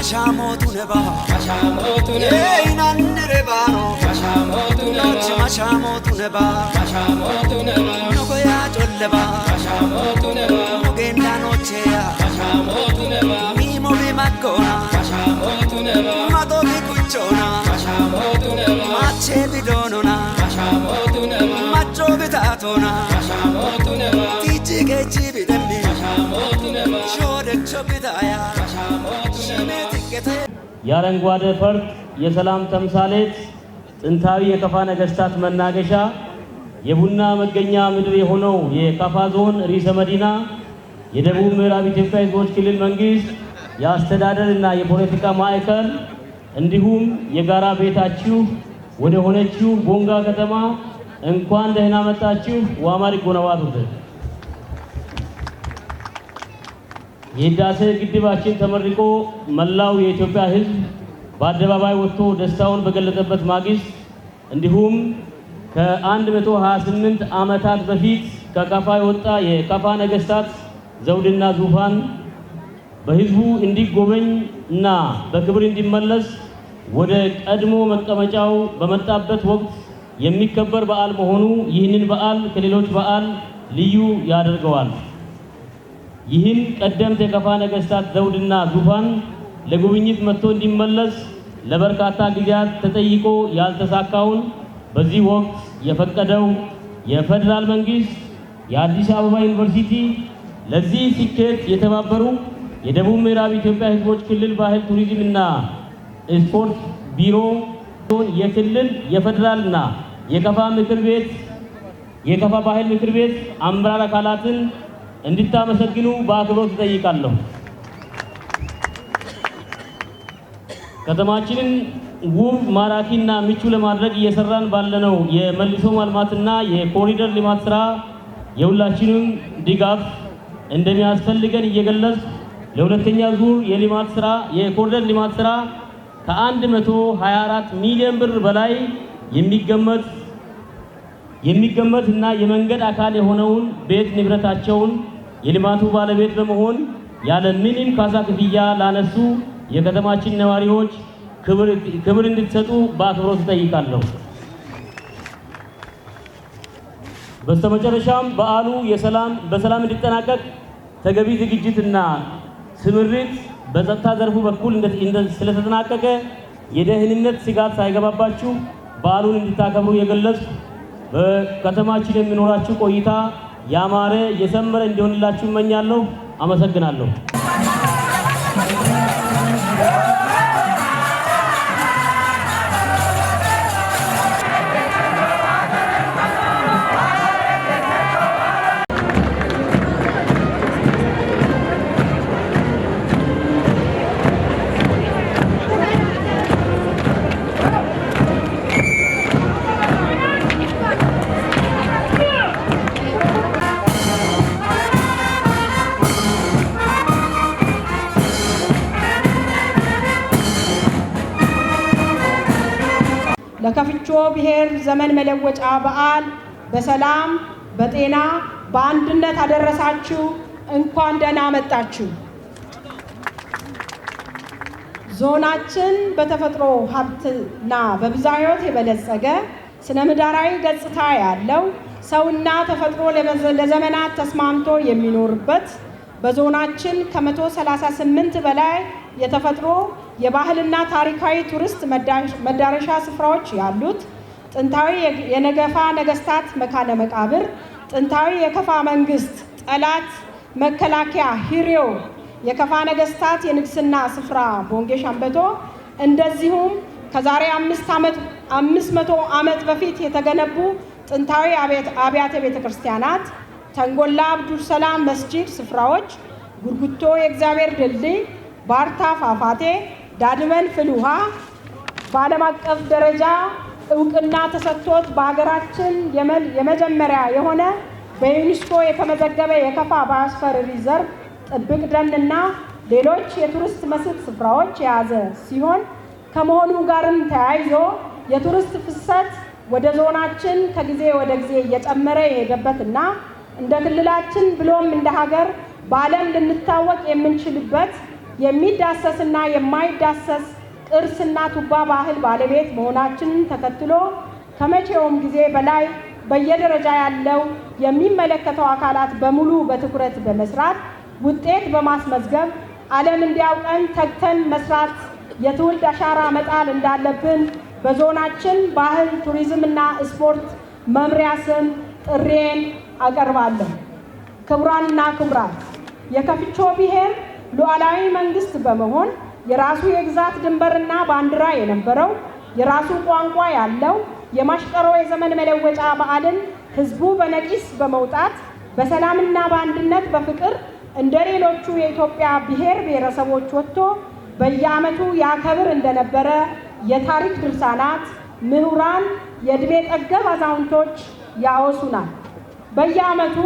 Mashamotu neba, Einandirebaro, Nochi mashamotu neba, Nogoya jolleba, Nogenda nochea, Mimo bimakona, Mato bikuchona, Mache bidonona, Macho bitatona, Tiji bidembi, Shodecho bidaya, Shime tikete. የአረንጓዴ ፈርጥ የሰላም ተምሳሌት፣ ጥንታዊ የከፋ ነገስታት መናገሻ፣ የቡና መገኛ ምድር የሆነው የካፋ ዞን ርዕሰ መዲና፣ የደቡብ ምዕራብ ኢትዮጵያ ሕዝቦች ክልል መንግስት የአስተዳደር እና የፖለቲካ ማዕከል እንዲሁም የጋራ ቤታችሁ ወደ ሆነችው ቦንጋ ከተማ እንኳን ደህና መጣችሁ። ዋማሪ ጎነባቱት። የህዳሴ ግድባችን ተመርቆ መላው የኢትዮጵያ ሕዝብ በአደባባይ ወጥቶ ደስታውን በገለጸበት ማግስት እንዲሁም ከ128 ዓመታት በፊት ከካፋ የወጣ የካፋ ነገስታት ዘውድና ዙፋን በህዝቡ እንዲጎበኝ እና በክብር እንዲመለስ ወደ ቀድሞ መቀመጫው በመጣበት ወቅት የሚከበር በዓል መሆኑ ይህንን በዓል ከሌሎች በዓል ልዩ ያደርገዋል። ይህን ቀደምት የከፋ ነገስታት ዘውድና ዙፋን ለጉብኝት መጥቶ እንዲመለስ ለበርካታ ጊዜያት ተጠይቆ ያልተሳካውን በዚህ ወቅት የፈቀደው የፌዴራል መንግስት፣ የአዲስ አበባ ዩኒቨርሲቲ፣ ለዚህ ስኬት የተባበሩ የደቡብ ምዕራብ ኢትዮጵያ ህዝቦች ክልል ባህል ቱሪዝምና ስፖርት ቢሮ፣ የክልል የፌዴራልና የከፋ ምክር ቤት፣ የከፋ ባህል ምክር ቤት አመራር አካላትን እንድታመሰግኑ በአክብሮት እጠይቃለሁ። ከተማችንን ውብ፣ ማራኪና ምቹ ለማድረግ እየሰራን ባለነው የመልሶ ማልማትና የኮሪደር ልማት ስራ የሁላችንም ድጋፍ እንደሚያስፈልገን እየገለጽኩ፣ ለሁለተኛ ዙር የልማት ስራ የኮሪደር ልማት ስራ ከ124 ሚሊዮን ብር በላይ የሚገመት እና የመንገድ አካል የሆነውን ቤት ንብረታቸውን የልማቱ ባለቤት በመሆን ያለ ምንም ካሳ ክፍያ ላነሱ የከተማችን ነዋሪዎች ክብር እንድትሰጡ በአክብሮት እጠይቃለሁ። በስተመጨረሻም በዓሉ የሰላም በሰላም እንዲጠናቀቅ ተገቢ ዝግጅትና ስምሪት በጸጥታ ዘርፉ በኩል ስለተጠናቀቀ የደህንነት ስጋት ሳይገባባችሁ በዓሉን እንድታከብሩ እየገለጽኩ፣ በከተማችን የሚኖራችሁ ቆይታ ያማረ የሰመረ እንዲሆንላችሁ እመኛለሁ። አመሰግናለሁ። ለከፍቾ ብሔር ዘመን መለወጫ በዓል በሰላም፣ በጤና፣ በአንድነት አደረሳችሁ። እንኳን ደህና መጣችሁ። ዞናችን በተፈጥሮ ሀብትና በብዝሃ ሕይወት የበለጸገ፣ ስነ ምህዳራዊ ገጽታ ያለው፣ ሰውና ተፈጥሮ ለዘመናት ተስማምቶ የሚኖርበት፣ በዞናችን ከ138 በላይ የተፈጥሮ፣ የባህልና ታሪካዊ ቱሪስት መዳረሻ ስፍራዎች ያሉት፣ ጥንታዊ የነገፋ ነገስታት መካነ መቃብር፣ ጥንታዊ የከፋ መንግስት ጠላት መከላከያ ሂሪዮ፣ የከፋ ነገስታት የንግስና ስፍራ ቦንጌ ሸምበቶ፣ እንደዚሁም ከዛሬ 500 ዓመት በፊት የተገነቡ ጥንታዊ አብያተ ቤተ ክርስቲያናት፣ ተንጎላ አብዱል ሰላም መስጂድ ስፍራዎች፣ ጉርጉቶ የእግዚአብሔር ድልድይ፣ ባርታ ፏፏቴ፣ ዳድመን ፍል ውሃ፣ በዓለም አቀፍ ደረጃ እውቅና ተሰጥቶት በሀገራችን የመጀመሪያ የሆነ በዩኔስኮ የተመዘገበ የከፋ biosphere reserve ጥብቅ ደንና ሌሎች የቱሪስት መስህብ ስፍራዎች የያዘ ሲሆን፣ ከመሆኑ ጋርም ተያይዞ የቱሪስት ፍሰት ወደ ዞናችን ከጊዜ ወደ ጊዜ እየጨመረ የሄደበትና እንደ ክልላችን ብሎም እንደ ሀገር በዓለም ልንታወቅ የምንችልበት የሚዳሰስና የማይዳሰስ ቅርስና ቱባ ባህል ባለቤት መሆናችንን ተከትሎ ከመቼውም ጊዜ በላይ በየደረጃ ያለው የሚመለከተው አካላት በሙሉ በትኩረት በመስራት ውጤት በማስመዝገብ ዓለም እንዲያውቀን ተግተን መስራት የትውልድ አሻራ መጣል እንዳለብን በዞናችን ባህል ቱሪዝምና ስፖርት መምሪያ ስም ጥሪዬን አቀርባለሁ። ክቡራንና ክቡራት፣ የከፍቾ ብሔር ሉዓላዊ መንግስት በመሆን የራሱ የግዛት ድንበርና ባንዲራ የነበረው፣ የራሱ ቋንቋ ያለው፣ የማሽቀሮ የዘመን መለወጫ በዓልን ህዝቡ በነቂስ በመውጣት በሰላምና በአንድነት በፍቅር እንደ ሌሎቹ የኢትዮጵያ ብሔር ብሔረሰቦች ወጥቶ በየዓመቱ ያከብር እንደነበረ የታሪክ ድርሳናት፣ ምሁራን፣ የዕድሜ ጠገብ አዛውንቶች ያወሱናል። በየዓመቱ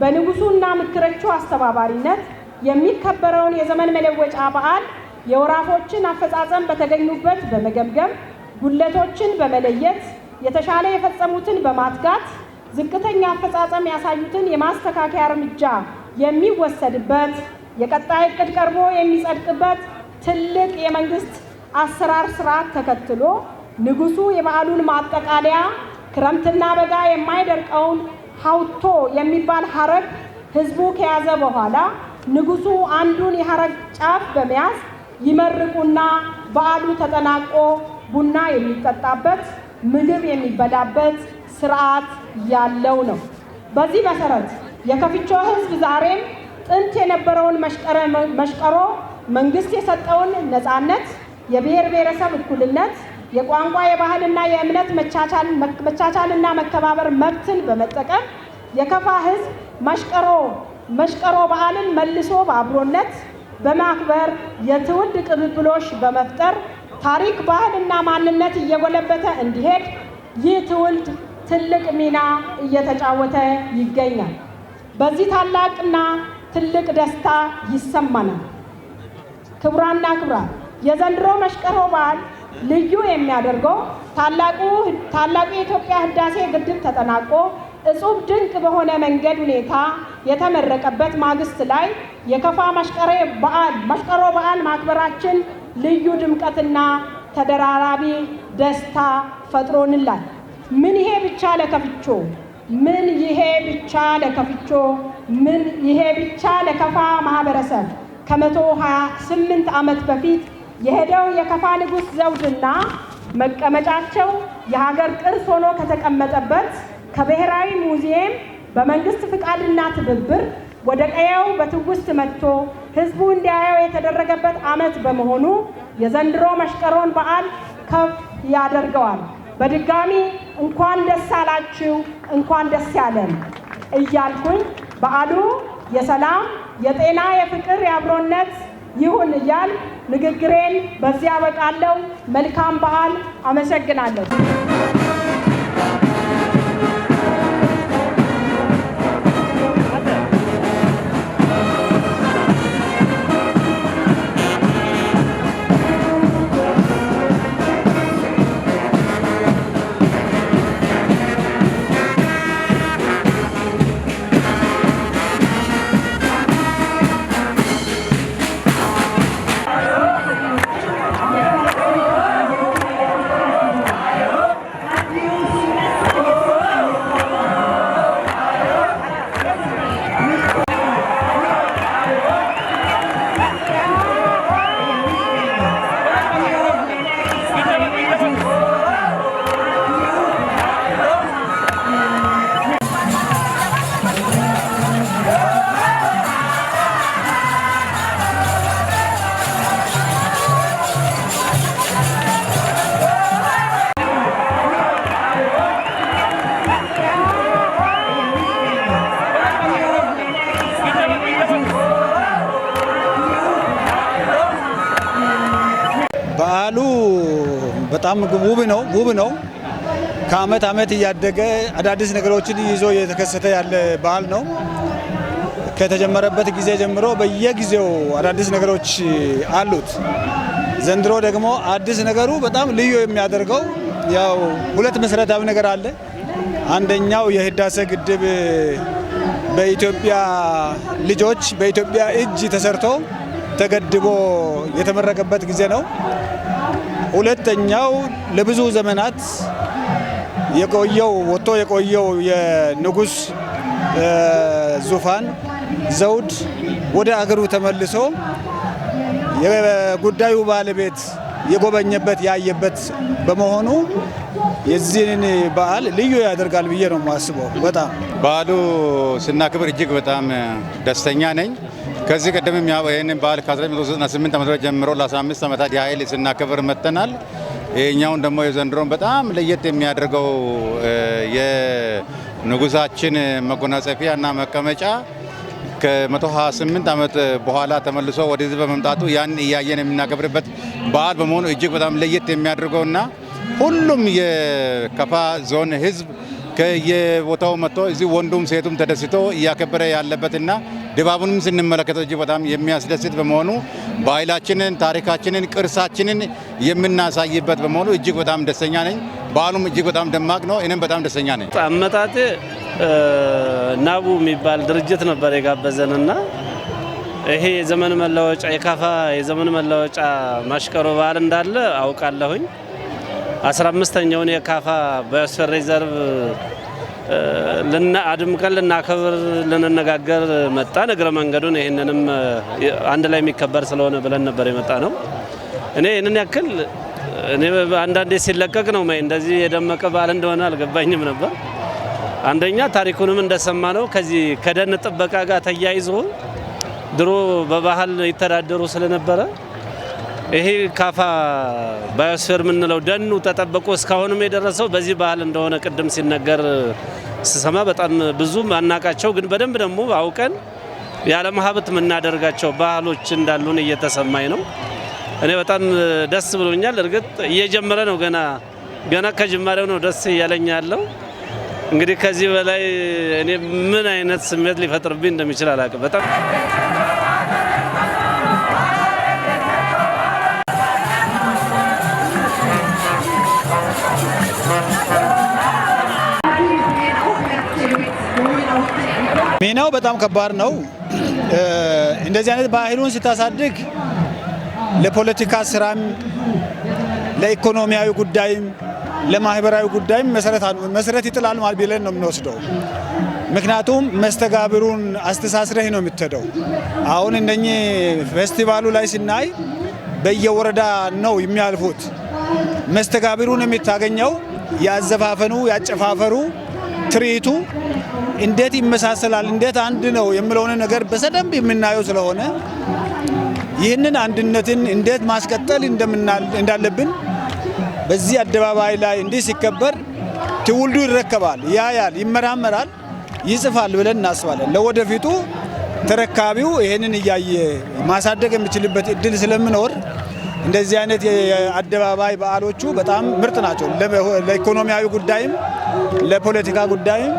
በንጉሱና ምክረቹ አስተባባሪነት የሚከበረውን የዘመን መለወጫ በዓል የወራፎችን አፈጻጸም በተገኙበት በመገምገም፣ ጉድለቶችን በመለየት፣ የተሻለ የፈጸሙትን በማትጋት፣ ዝቅተኛ አፈጻጸም ያሳዩትን የማስተካከያ እርምጃ የሚወሰድበት፣ የቀጣይ እቅድ ቀርቦ የሚጸድቅበት ትልቅ የመንግስት አሰራር ስርዓት ተከትሎ ንጉሱ የበዓሉን ማጠቃለያ ክረምትና በጋ የማይደርቀውን ሀውቶ የሚባል ሀረግ ህዝቡ ከያዘ በኋላ ንጉሱ አንዱን የሀረግ ጫፍ በመያዝ ይመርቁና በዓሉ ተጠናቆ ቡና የሚጠጣበት፣ ምግብ የሚበላበት ስርዓት ያለው ነው። በዚህ መሰረት የከፍቾ ህዝብ ዛሬም ጥንት የነበረውን መሽቀሮ መንግስት የሰጠውን ነፃነት፣ የብሔር ብሔረሰብ እኩልነት፣ የቋንቋ፣ የባህልና የእምነት መቻቻልና መከባበር መብትን በመጠቀም የከፋ ህዝብ መሽቀሮ በዓልን መልሶ በአብሮነት በማክበር የትውልድ ቅብብሎሽ በመፍጠር ታሪክ፣ ባህልና ማንነት እየጎለበተ እንዲሄድ ይህ ትውልድ ትልቅ ሚና እየተጫወተ ይገኛል። በዚህ ታላቅና ትልቅ ደስታ ይሰማናል። ክቡራንና ክቡራት፣ የዘንድሮ መሽቀሮ በዓል ልዩ የሚያደርገው ታላቁ የኢትዮጵያ ህዳሴ ግድብ ተጠናቆ እጹብ ድንቅ በሆነ መንገድ ሁኔታ የተመረቀበት ማግስት ላይ የከፋ መሽቀሮ በዓል ማክበራችን ልዩ ድምቀትና ተደራራቢ ደስታ ፈጥሮንላል። ምን ይሄ ብቻ ለከፍቾ፣ ምን ይሄ ብቻ ለከፍቾ፣ ምን ይሄ ብቻ ለከፋ ማህበረሰብ ከ128 ዓመት በፊት የሄደው የከፋ ንጉሥ ዘውድና መቀመጫቸው የሀገር ቅርስ ሆኖ ከተቀመጠበት ከብሔራዊ ሙዚየም በመንግስት ፍቃድና ትብብር ወደ ቀየው በትውስት መጥቶ ህዝቡ እንዲያየው የተደረገበት ዓመት በመሆኑ የዘንድሮ መሽቀሮን በዓል ከፍ ያደርገዋል። በድጋሚ እንኳን ደስ አላችሁ፣ እንኳን ደስ ያለን እያልኩኝ በዓሉ የሰላም፣ የጤና፣ የፍቅር፣ የአብሮነት ይሁን እያል ንግግሬን በዚያ አበቃለሁ። መልካም በዓል። አመሰግናለሁ። በዓሉ በጣም ውብ ነው፣ ውብ ነው። ከአመት አመት እያደገ አዳዲስ ነገሮችን ይዞ እየተከሰተ ያለ በዓል ነው። ከተጀመረበት ጊዜ ጀምሮ በየጊዜው አዳዲስ ነገሮች አሉት። ዘንድሮ ደግሞ አዲስ ነገሩ በጣም ልዩ የሚያደርገው ያው ሁለት መሰረታዊ ነገር አለ። አንደኛው የህዳሴ ግድብ በኢትዮጵያ ልጆች በኢትዮጵያ እጅ ተሰርቶ ተገድቦ የተመረቀበት ጊዜ ነው። ሁለተኛው ለብዙ ዘመናት የቆየው ወጥቶ የቆየው የንጉስ ዙፋን ዘውድ ወደ አገሩ ተመልሶ የጉዳዩ ባለቤት የጎበኘበት ያየበት በመሆኑ የዚህን በዓል ልዩ ያደርጋል ብዬ ነው የማስበው። በጣም በዓሉ ስናክብር እጅግ በጣም ደስተኛ ነኝ። ከዚህ ቀደምም ይህንን በዓል ከ1998 ዓ.ም ጀምሮ ለ15 ዓመታት ያህል ስናከብር መጥተናል። ይሄኛውን ደግሞ የዘንድሮን በጣም ለየት የሚያደርገው የንጉሳችን መጎናጸፊያ እና መቀመጫ ከ128 ዓመት በኋላ ተመልሶ ወደዚህ በመምጣቱ ያን እያየን የምናከብርበት በዓል በመሆኑ እጅግ በጣም ለየት የሚያደርገውና ሁሉም የከፋ ዞን ሕዝብ ከየቦታው መጥቶ እዚህ ወንዱም ሴቱም ተደስቶ እያከበረ ያለበትና ድባቡንም ስንመለከተው እጅግ በጣም የሚያስደስት በመሆኑ ባህላችንን፣ ታሪካችንን፣ ቅርሳችንን የምናሳይበት በመሆኑ እጅግ በጣም ደስተኛ ነኝ። በዓሉም እጅግ በጣም ደማቅ ነው። እኔም በጣም ደስተኛ ነኝ። አመጣጤ ናቡ የሚባል ድርጅት ነበር የጋበዘንና ይሄ የዘመን መለወጫ የካፋ የዘመን መለወጫ ማሽቀሮ በዓል እንዳለ አውቃለሁኝ። 15ኛውን የካፋ biosphere reserve አድምቀን ልናከብር ልንነጋገር መጣን። እግረ መንገዱን ይህንንም አንድ ላይ የሚከበር ስለሆነ ብለን ነበር የመጣ ነው። እኔ ይህንን ያክል እኔ አንዳንዴ ሲለቀቅ ነው እንደዚህ የደመቀ በዓል እንደሆነ አልገባኝም ነበር። አንደኛ ታሪኩንም እንደሰማ ነው ከዚህ ከደን ጥበቃ ጋር ተያይዞ ድሮ በባህል ይተዳደሩ ስለነበረ ይሄ ካፋ ባዮስፌር የምንለው ደኑ ተጠብቆ እስካሁንም የደረሰው በዚህ ባህል እንደሆነ ቅድም ሲነገር ስሰማ በጣም ብዙ ማናቃቸው ግን በደንብ ደግሞ አውቀን የዓለም ሀብት የምናደርጋቸው ባህሎች እንዳሉን እየተሰማኝ ነው። እኔ በጣም ደስ ብሎኛል። እርግጥ እየጀመረ ነው፣ ገና ገና ከጅማሬው ነው ደስ እያለኝ ያለው። እንግዲህ ከዚህ በላይ እኔ ምን አይነት ስሜት ሊፈጥርብኝ እንደሚችል አላውቅም። በጣም ሚናው በጣም ከባድ ነው። እንደዚህ አይነት ባህሉን ስታሳድግ ለፖለቲካ ስራም፣ ለኢኮኖሚያዊ ጉዳይም፣ ለማህበራዊ ጉዳይም መሰረት ይጥላል ማለት ብለን ነው የምንወስደው። ምክንያቱም መስተጋብሩን አስተሳስረህ ነው የምትሄደው። አሁን እነኚህ ፌስቲቫሉ ላይ ሲናይ በየወረዳ ነው የሚያልፉት። መስተጋብሩን የምታገኘው ያዘፋፈኑ፣ ያጨፋፈሩ፣ ትርኢቱ እንዴት ይመሳሰላል፣ እንዴት አንድ ነው የሚለውን ነገር በደንብ የምናየው ስለሆነ ይህንን አንድነትን እንዴት ማስቀጠል እንዳለብን በዚህ አደባባይ ላይ እንዲህ ሲከበር ትውልዱ ይረከባል፣ ያያል፣ ይመራመራል፣ ይጽፋል ብለን እናስባለን። ለወደፊቱ ተረካቢው ይህንን እያየ ማሳደግ የሚችልበት እድል ስለሚኖር እንደዚህ አይነት የአደባባይ በዓሎቹ በጣም ምርጥ ናቸው። ለኢኮኖሚያዊ ጉዳይም ለፖለቲካ ጉዳይም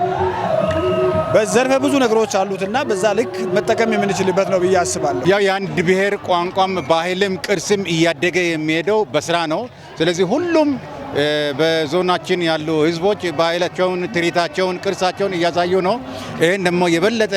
በዘርፈ ብዙ ነገሮች አሉትና በዛ ልክ መጠቀም የምንችልበት ነው ብዬ አስባለሁ። ያው የአንድ ብሔር ቋንቋም ባህልም ቅርስም እያደገ የሚሄደው በስራ ነው። ስለዚህ ሁሉም በዞናችን ያሉ ህዝቦች ባህላቸውን፣ ትርኢታቸውን፣ ቅርሳቸውን እያሳዩ ነው። ይህን ደግሞ የበለጠ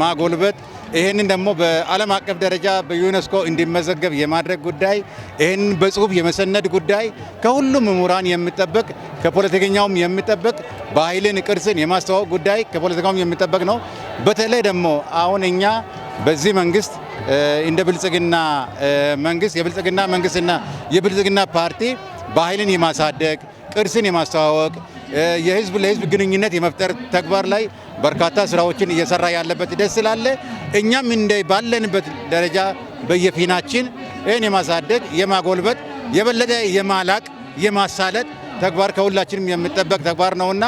ማጎልበት ይህንን ደግሞ በዓለም አቀፍ ደረጃ በዩኔስኮ እንዲመዘገብ የማድረግ ጉዳይ፣ ይህንን በጽሁፍ የመሰነድ ጉዳይ ከሁሉም ምሁራን የሚጠበቅ፣ ከፖለቲከኛውም የሚጠበቅ፣ ባህልን ቅርስን የማስተዋወቅ ጉዳይ ከፖለቲካውም የሚጠበቅ ነው። በተለይ ደግሞ አሁን እኛ በዚህ መንግስት እንደ ብልጽግና መንግስት የብልጽግና መንግስትና የብልጽግና ፓርቲ ባህልን የማሳደግ፣ ቅርስን የማስተዋወቅ፣ የህዝብ ለህዝብ ግንኙነት የመፍጠር ተግባር ላይ በርካታ ስራዎችን እየሰራ ያለበት ደስ ስላለ እኛም እንደ ባለንበት ደረጃ በየፊናችን ይህን የማሳደግ፣ የማጎልበት፣ የበለጠ የማላቅ፣ የማሳለጥ ተግባር ከሁላችንም የሚጠበቅ ተግባር ነውና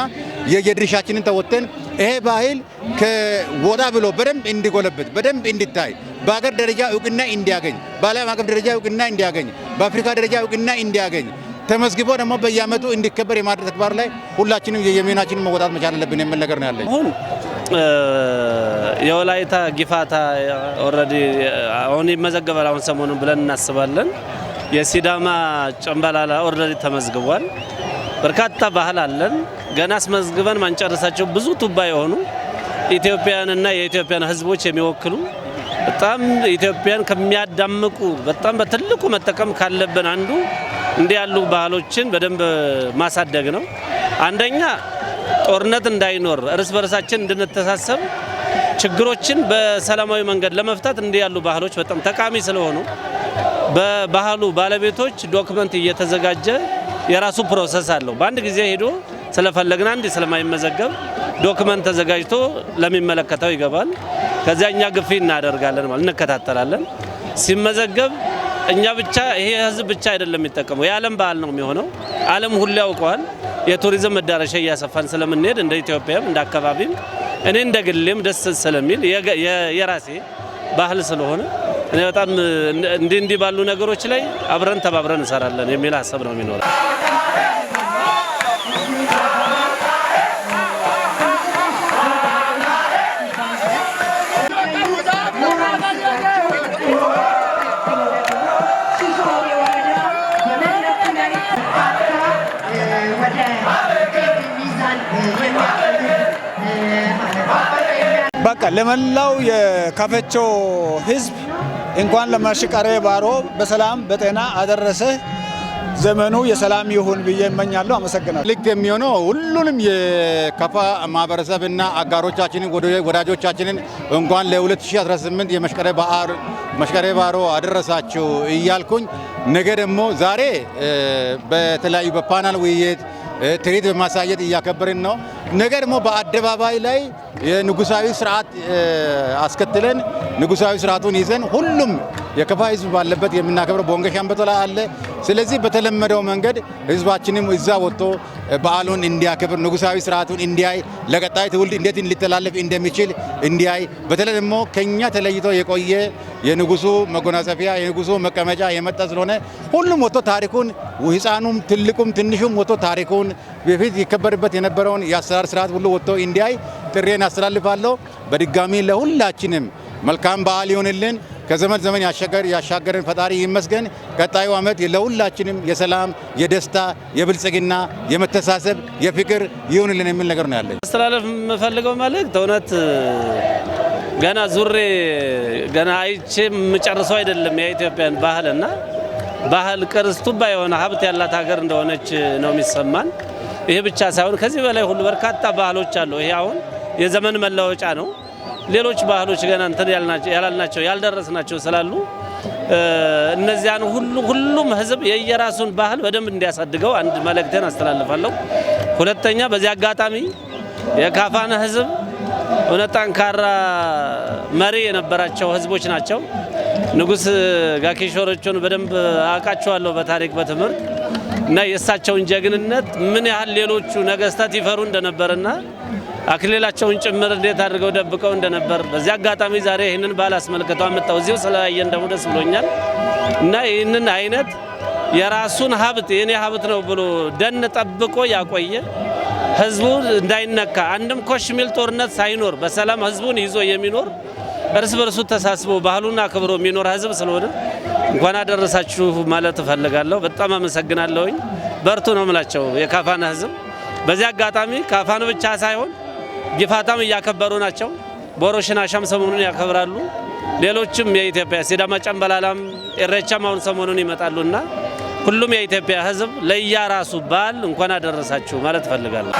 የየድርሻችንን ተወጥተን ይሄ ባህል ከወጣ ብሎ በደንብ እንዲጎለብት፣ በደንብ እንዲታይ፣ በሀገር ደረጃ እውቅና እንዲያገኝ፣ በዓለም አቀፍ ደረጃ እውቅና እንዲያገኝ፣ በአፍሪካ ደረጃ እውቅና እንዲያገኝ ተመዝግቦ ደግሞ በየዓመቱ እንዲከበር የማድረግ ተግባር ላይ ሁላችንም የየሚናችንን መወጣት መቻል አለብን የሚል ነገር ነው ያለኝ። አሁን የወላይታ ጊፋታ already አሁን ይመዘገባል አሁን ሰሞኑን ብለን እናስባለን። የሲዳማ ጨምበላላ already ተመዝግቧል። በርካታ ባህል አለን። ገና አስመዝግበን ማንጨርሳቸው ብዙ ቱባ የሆኑ ኢትዮጵያንና የኢትዮጵያን ሕዝቦች የሚወክሉ በጣም በጣም ኢትዮጵያን ከሚያዳምቁ በጣም በትልቁ መጠቀም ካለብን አንዱ እንዲህ ያሉ ባህሎችን በደንብ ማሳደግ ነው። አንደኛ ጦርነት እንዳይኖር እርስ በርሳችን እንድንተሳሰብ ችግሮችን በሰላማዊ መንገድ ለመፍታት እንዲህ ያሉ ባህሎች በጣም ጠቃሚ ስለሆኑ በባህሉ ባለቤቶች document እየተዘጋጀ የራሱ process አለው። በአንድ ጊዜ ሄዶ ስለፈለግን አንድ ስለማይመዘገብ document ተዘጋጅቶ ለሚመለከተው ይገባል። ከዚያ እኛ ግፊ እናደርጋለን ማለት እንከታተላለን። ሲመዘገብ እኛ ብቻ ይሄ ህዝብ ብቻ አይደለም የሚጠቀመው፣ የዓለም ባህል ነው የሚሆነው። ዓለም ሁሉ ያውቀዋል። የቱሪዝም መዳረሻ እያሰፋን ስለምንሄድ እንደ ኢትዮጵያም እንደ አካባቢም እኔ እንደ ግሌም ደስ ስለሚል የራሴ ባህል ስለሆነ እኔ በጣም እንዲህ እንዲህ ባሉ ነገሮች ላይ አብረን ተባብረን እንሰራለን የሚል ሀሳብ ነው የሚኖረው። በቃ ለመላው የካፈቾ ህዝብ እንኳን ለመሽቀሬ ባሮ በሰላም በጤና አደረሰ። ዘመኑ የሰላም ይሁን ብዬ እመኛለሁ። አመሰግናለሁ። ልክ የሚሆነው ሁሉንም የከፋ ማህበረሰብና አጋሮቻችንን ወዳጆቻችንን እንኳን ለ2018 የመሽቀሬ ባሮ አደረሳችሁ እያልኩኝ ነገ ደግሞ ዛሬ በተለያዩ በፓናል ውይይት ትርኢት በማሳየት እያከበርን ነው። ነገ ደግሞ በአደባባይ ላይ የንጉሳዊ ስርዓት አስከትለን ንጉሳዊ ስርዓቱን ይዘን ሁሉም የከፋ ህዝብ ባለበት የምናከብረው ቦንገ ሻምበቶላ አለ። ስለዚህ በተለመደው መንገድ ህዝባችንም እዛ ወጥቶ በዓሉን እንዲያከብር ንጉሳዊ ስርዓቱን እንዲያይ ለቀጣይ ትውልድ እንዴት ሊተላለፍ እንደሚችል እንዲያይ፣ በተለይ ደግሞ ከኛ ተለይቶ የቆየ የንጉሱ መጎናጸፊያ የንጉሱ መቀመጫ የመጣ ስለሆነ ሁሉም ወጥቶ ታሪኩን ህፃኑም ትልቁም ትንሹም ወጥቶ ታሪኩን በፊት ይከበርበት የነበረውን የአሰራር ስርዓት ሁሉ ወጥቶ እንዲያይ ጥሬን አስተላልፋለሁ። በድጋሚ ለሁላችንም መልካም በዓል ይሆንልን። ከዘመን ዘመን ያሻገረን ፈጣሪ ይመስገን። ቀጣዩ ዓመት ለሁላችንም የሰላም፣ የደስታ፣ የብልጽግና፣ የመተሳሰብ፣ የፍቅር ይሁንልን የሚል ነገር ነው ያለኝ። ማስተላለፍ የምፈልገው መልእክት እውነት ገና ዙሬ ገና አይቼ የምጨርሰው አይደለም የኢትዮጵያን ባህልና ባህል ቅርስ ቱባ የሆነ ሀብት ያላት ሀገር እንደሆነች ነው የሚሰማን። ይሄ ብቻ ሳይሆን ከዚህ በላይ ሁሉ በርካታ ባህሎች አሉ። ይሄ አሁን የዘመን መለወጫ ነው። ሌሎች ባህሎች ገና እንትን ያላልናቸው ያልደረስናቸው ስላሉ እነዚያን ሁሉም ህዝብ የየራሱን ባህል በደንብ እንዲያሳድገው አንድ መልእክቴን አስተላልፋለሁ። ሁለተኛ በዚህ አጋጣሚ የካፋን ህዝብ እውነት ጠንካራ መሪ የነበራቸው ህዝቦች ናቸው። ንጉስ ጋኪሾሮቹን በደንብ አውቃቸዋለሁ በታሪክ በትምህርት እና የእሳቸውን ጀግንነት ምን ያህል ሌሎቹ ነገስታት ይፈሩ እንደነበርና አክሊላቸውን ጭምር እንዴት አድርገው ደብቀው እንደነበር በዚህ አጋጣሚ ዛሬ ይህንን በዓል አስመልክተው አመጣው እዚሁ ስላየን ደግሞ ደስ ብሎኛል። እና ይህንን አይነት የራሱን ሀብት የኔ ሀብት ነው ብሎ ደን ጠብቆ ያቆየ ህዝቡ እንዳይነካ አንድም ኮሽ ሚል ጦርነት ሳይኖር በሰላም ህዝቡን ይዞ የሚኖር እርስ በርሱ ተሳስቦ ባህሉን አክብሮ የሚኖር ህዝብ ስለሆነ እንኳን አደረሳችሁ ማለት እፈልጋለሁ። በጣም አመሰግናለሁኝ። በርቱ ነው የምላቸው የካፋን ህዝብ። በዚህ አጋጣሚ ካፋን ብቻ ሳይሆን ጊፋታም እያከበሩ ናቸው። ቦሮሽናሻም ሰሞኑን ያከብራሉ። ሌሎችም የኢትዮጵያ ሲዳማ ጨምበላላም ኢሬቻም አሁን ሰሞኑን ይመጣሉና ሁሉም የኢትዮጵያ ህዝብ ለየራሱ በዓል እንኳን አደረሳችሁ ማለት እፈልጋለሁ።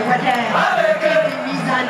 ወደ ሚዛን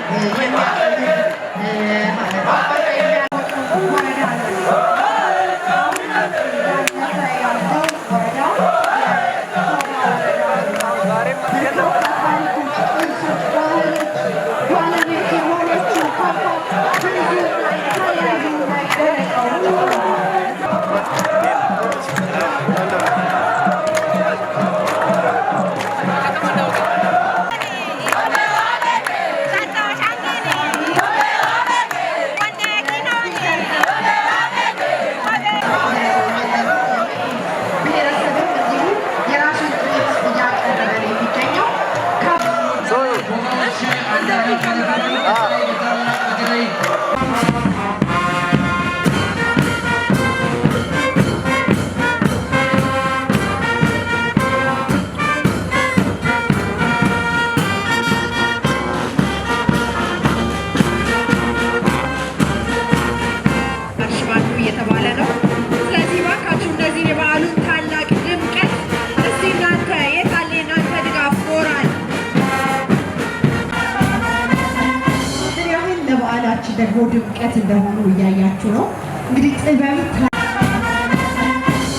ለበዓላችን ደግሞ ድምቀት እንደሆኑ እያያችሁ ነው። እንግዲህ ጥበብ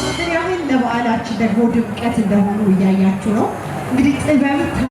ምን ያህል ለበዓላችን ደግሞ ድምቀት እንደሆኑ እያያችሁ ነው። እንግዲህ ጥበብ